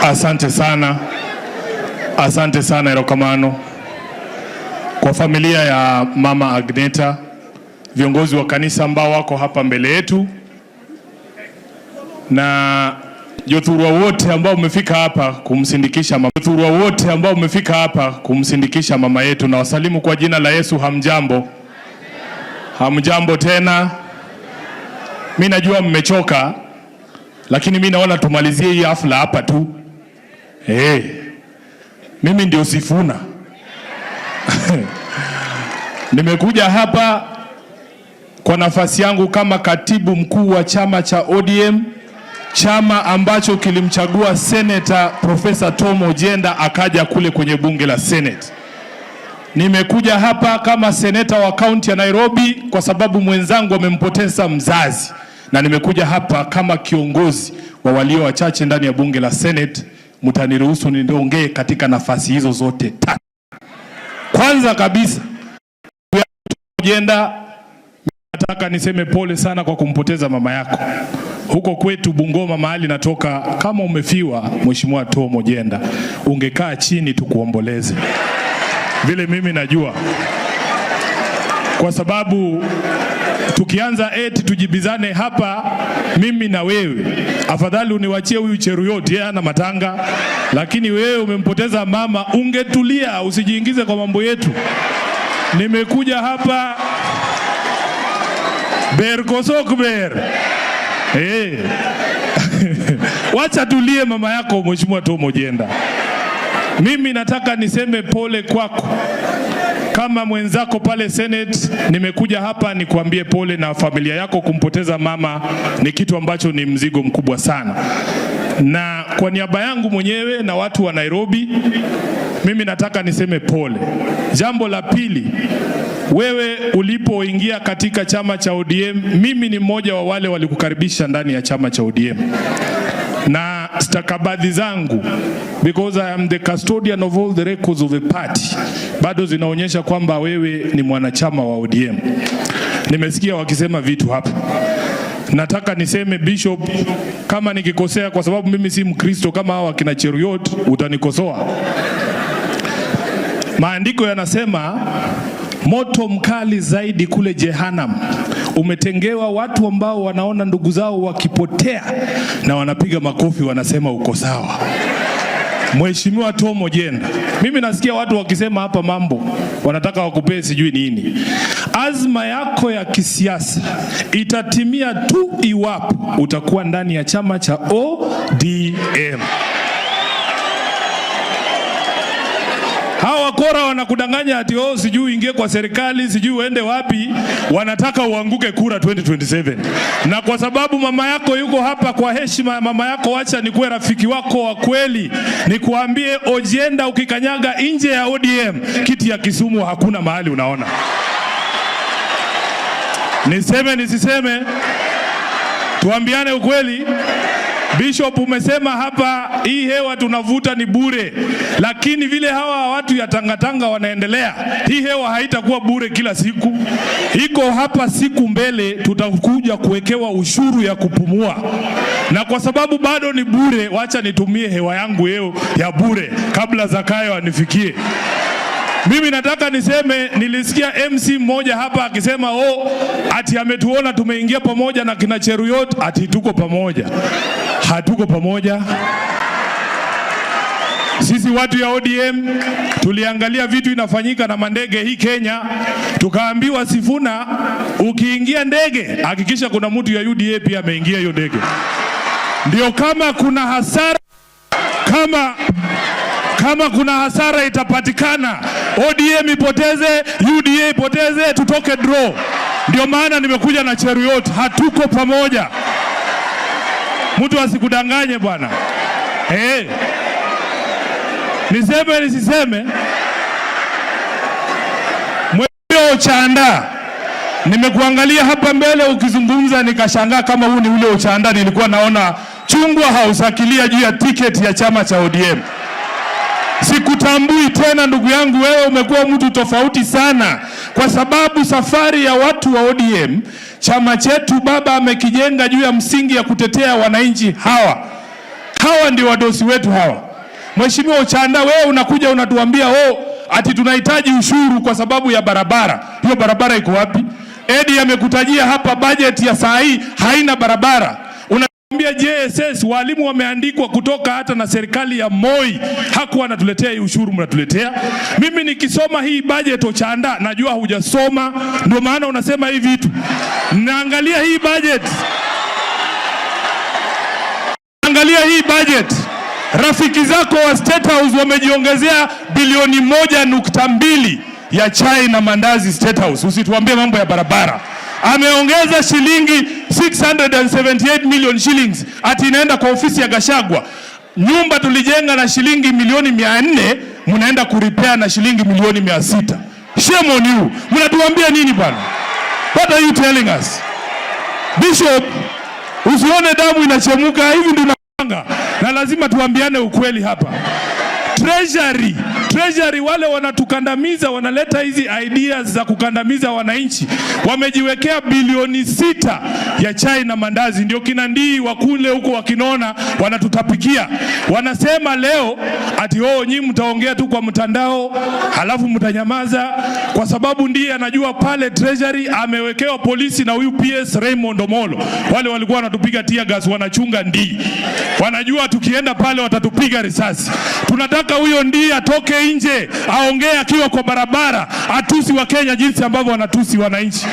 Asante sana, asante sana, erokamano kwa familia ya Mama Agneta, viongozi wa kanisa ambao wako hapa mbele yetu na jothurwa wote ambao mmefika hapa kumsindikisha mama, jothurwa wote ambao mmefika hapa kumsindikisha mama yetu, nawasalimu kwa jina la Yesu. Hamjambo? Hamjambo tena. Mi najua mmechoka, lakini mi naona tumalizie hii hafla hapa tu. Hey, mimi ndio Sifuna. Nimekuja hapa kwa nafasi yangu kama katibu mkuu wa chama cha ODM, chama ambacho kilimchagua Senator Profesa Tom Ojienda akaja kule kwenye bunge la Senate. Nimekuja hapa kama seneta wa kaunti ya Nairobi kwa sababu mwenzangu amempoteza mzazi, na nimekuja hapa kama kiongozi wa walio wachache ndani ya bunge la Senate. Mtaniruhusu niongee katika nafasi hizo zote tatu. Kwanza kabisa, Ojienda, nataka niseme pole sana kwa kumpoteza mama yako. Huko kwetu Bungoma mahali natoka, kama umefiwa Mheshimiwa Tom Ojienda, ungekaa chini tukuomboleze vile mimi najua, kwa sababu tukianza eti tujibizane hapa mimi na wewe, afadhali uniwachie huyu Cheruiyot, yeye ana matanga, lakini wewe umempoteza mama, ungetulia usijiingize kwa mambo yetu. Nimekuja hapa ber koso ok ber. Hey. Wacha tulie mama yako Mheshimiwa Tom Ojienda. Mimi nataka niseme pole kwako kama mwenzako pale Senate. Nimekuja hapa nikuambie pole na familia yako. Kumpoteza mama ni kitu ambacho ni mzigo mkubwa sana, na kwa niaba yangu mwenyewe na watu wa Nairobi, mimi nataka niseme pole. Jambo la pili, wewe ulipoingia katika chama cha ODM, mimi ni mmoja wa wale walikukaribisha ndani ya chama cha ODM na stakabadhi zangu, because I am the custodian of all the records of the party, bado zinaonyesha kwamba wewe ni mwanachama wa ODM. Nimesikia wakisema vitu hapa. Nataka niseme Bishop, kama nikikosea, kwa sababu mimi si Mkristo kama hawa wakina Cheruiyot, utanikosoa. Maandiko yanasema moto mkali zaidi kule Jehanam umetengewa watu ambao wanaona ndugu zao wakipotea na wanapiga makofi, wanasema uko sawa. Mheshimiwa Tom Ojienda, mimi nasikia watu wakisema hapa mambo wanataka wakupee sijui nini. Azma yako ya kisiasa itatimia tu iwapo utakuwa ndani ya chama cha ODM. Hawa wakora wanakudanganya ati oh, sijui uingie kwa serikali, sijui uende wapi. Wanataka uanguke kura 2027. Na kwa sababu mama yako yuko hapa, kwa heshima ya mama yako, wacha nikuwe rafiki wako wa kweli, nikuambie Ojienda, ukikanyaga nje ya ODM, kiti ya Kisumu hakuna mahali unaona. Niseme nisiseme? Tuambiane ukweli. Bishop, umesema hapa hii hewa tunavuta ni bure, lakini vile hawa watu ya tangatanga wanaendelea, hii hewa haitakuwa bure kila siku. Iko hapa siku mbele tutakuja kuwekewa ushuru ya kupumua, na kwa sababu bado ni bure, wacha nitumie hewa yangu yeo ya bure kabla Zakayo anifikie. Mimi nataka niseme, nilisikia MC mmoja hapa akisema oh, ati ametuona tumeingia pamoja na kina Cheruiyot, ati tuko pamoja. Hatuko pamoja. Sisi watu ya ODM tuliangalia vitu inafanyika na mandege hii Kenya, tukaambiwa Sifuna, ukiingia ndege hakikisha kuna mtu ya UDA pia ameingia hiyo ndege, ndio kama kuna hasara, kama kuna hasara itapatikana, ODM ipoteze, UDA ipoteze, tutoke draw. Ndio maana nimekuja na Cheruiyot, hatuko pamoja. Mtu asikudanganye bwana. Hey. Niseme nisiseme? Mheshimiwa Ochanda, nimekuangalia hapa mbele ukizungumza nikashangaa kama huu ni ule Ochanda nilikuwa naona chungwa hausakilia juu ya tiketi ya chama cha ODM. Sikutambui tena ndugu yangu, wewe umekuwa mtu tofauti sana, kwa sababu safari ya watu wa ODM, chama chetu baba amekijenga juu ya msingi ya kutetea wananchi hawa. Hawa ndio wadosi wetu hawa. Mheshimiwa Ochanda, wewe unakuja unatuambia, oh, ati tunahitaji ushuru kwa sababu ya barabara. Hiyo barabara iko wapi? Edi amekutajia hapa budget ya saa hii haina barabara. Unaambia JSS walimu wameandikwa kutoka hata na serikali ya Moi, hakuwa anatuletea hii ushuru mnatuletea. Mimi nikisoma hii budget, Ochanda, najua hujasoma, ndio maana unasema hii vitu. Naangalia hii budget, angalia hii budget. Rafiki zako wa State House wamejiongezea bilioni 1.2 ya chai na mandazi State House. Usituambie mambo ya barabara. Ameongeza shilingi 678 million shillings ati inaenda kwa ofisi ya Gachagua. Nyumba tulijenga na shilingi milioni 400, mnaenda kurepair na shilingi milioni 600. Shame on you. Mnatuambia nini bwana? What are you telling us? Bishop, usione damu inachemuka hivi ndio unapanga. Na lazima tuambiane ukweli hapa. Treasury wale wanatukandamiza, wanaleta hizi ideas za kukandamiza wananchi. Wamejiwekea bilioni 6 ya chai na mandazi, ndio kina Ndii wakule huko wakinona, wanatutapikia. Wanasema leo ati, oh, nyinyi mtaongea tu kwa mtandao halafu mtanyamaza, kwa sababu ndiye anajua pale Treasury amewekewa polisi na huyu PS Raymond Omolo. Wale walikuwa wanatupiga tear gas, wanachunga Ndii, wanajua tukienda pale watatupiga risasi. Tunataka huyo Ndii atoke nje aongee akiwa kwa barabara, atusi Wakenya jinsi ambavyo wanatusi wananchi.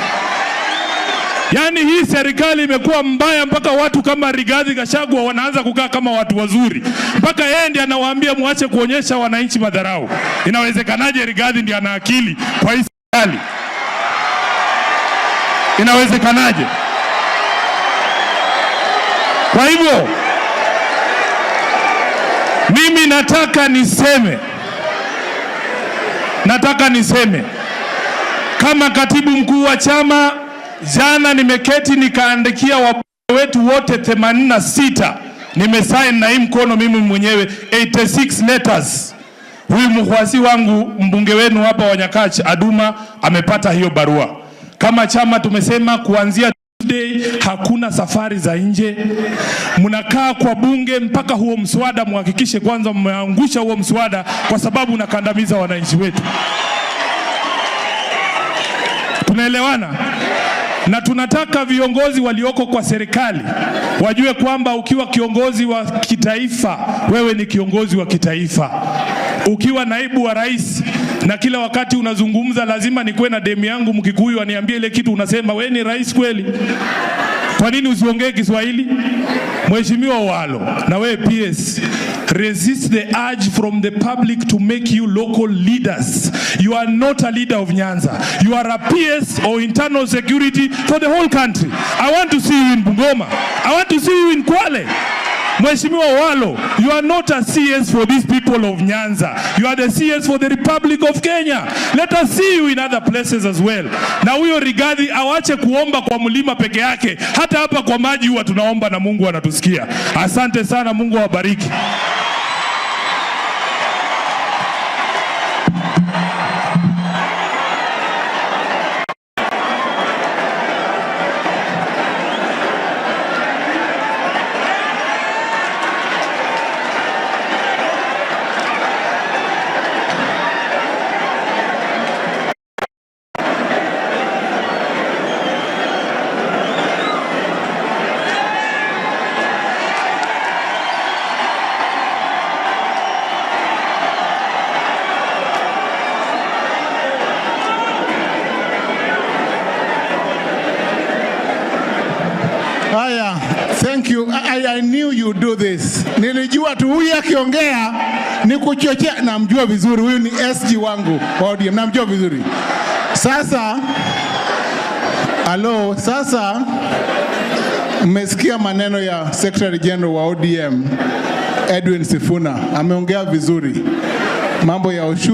Yaani hii serikali imekuwa mbaya mpaka watu kama Rigathi Gachagua wanaanza kukaa kama watu wazuri, mpaka yeye ndiye anawaambia muache kuonyesha wananchi madharau. Inawezekanaje Rigathi ndiye ana akili kwa hii serikali? Inawezekanaje? Kwa hivyo mimi nataka niseme kama katibu mkuu wa chama, jana nimeketi nikaandikia wabunge wetu wote 86, nimesign na hii mkono mimi mwenyewe 86 letters. Huyu mfuasi wangu mbunge wenu hapa wa Nyakach Aduma amepata hiyo barua. Kama chama tumesema kuanzia Tuesday hakuna safari za nje, mnakaa kwa bunge mpaka huo mswada muhakikishe kwanza mmeangusha huo mswada, kwa sababu unakandamiza wananchi wetu. Tunaelewana? Na tunataka viongozi walioko kwa serikali wajue kwamba ukiwa kiongozi wa kitaifa, wewe ni kiongozi wa kitaifa. Ukiwa naibu wa rais na kila wakati unazungumza, lazima nikuwe na demu yangu Mkikuyu aniambie ile kitu unasema, we ni rais kweli? Kwa nini usiongee Kiswahili? Mheshimiwa Walo, na wewe PS, resist the urge from the public to make you local leaders. You are not a leader of Nyanza. You are a PS or internal security for the whole country. I want to see you in Bungoma. I want to see you in Kwale. Mheshimiwa Walo, you are not a CS for these people of Nyanza. You are the CS for the Republic of Kenya. Let us see you in other places as well. Na huyo Rigathi awache kuomba kwa mlima peke yake, hata hapa kwa maji huwa tunaomba na Mungu anatusikia. Asante sana, Mungu awabariki. Haya, thank you. I knew you do this. Nilijua tu huyu akiongea ni kuchochea. Namjua vizuri huyu, ni SG wangu wa ODM, namjua vizuri. Sasa alo, sasa mmesikia maneno ya Secretary General wa ODM Edwin Sifuna, ameongea vizuri mambo ya ushuru.